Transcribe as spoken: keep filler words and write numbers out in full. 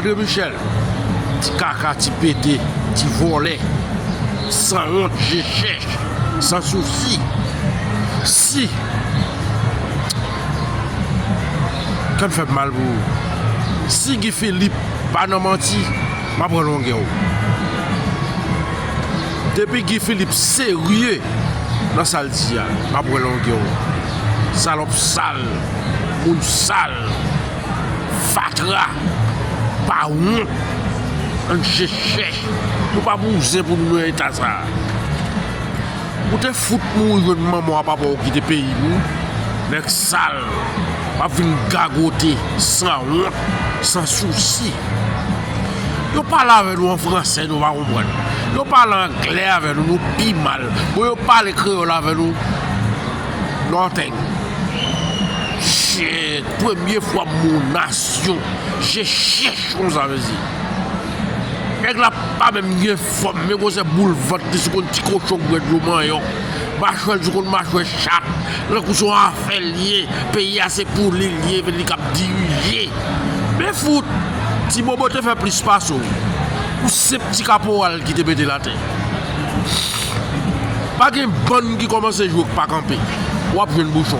André Michel, ti kaka, ti pete, ti vòlè, sanwont, je chèch, sansousi. Si Kè m fè m mal pou ou. Si Guy Philippe pa nan manti, m ap pran longè w. Depi Guy Philippe serye nan sa l di a, m ap pran longè w. Salòp sal, moun sal, fatra, pa wont, ann je chèch. Nou pa bouzen pou nou nan eta sa a. Ou te fout mouri jwenn manman w a papa w kite peyi nou. Nèg sal, w ap vin gagote, sanwont, sansousi. Yo pale avè nou an fransè, nou pa konprann. Yo pale anglè avè nou, nou pi mal. Bon, yo pale kreyòl avè nou, nothing. Shit, premye fwa m wè yon nasyon je chèch konsa, mezi. Nèg la pa menm gen fòm, men gwosè boul vant li sou konn ti kochon k bwè dlo manyòk. Machwè l sou konn machwè chat. Tankou se yon afè l ye, peyi a se pou li l ye, men li k ap dirije. Men fout, Ti Bobo te fè plis pase w. Ou se ti kaporal ki te mete l atè. Pa gen bann ki kòmanse jwe k pa kanpe. W ap jwenn bouchon.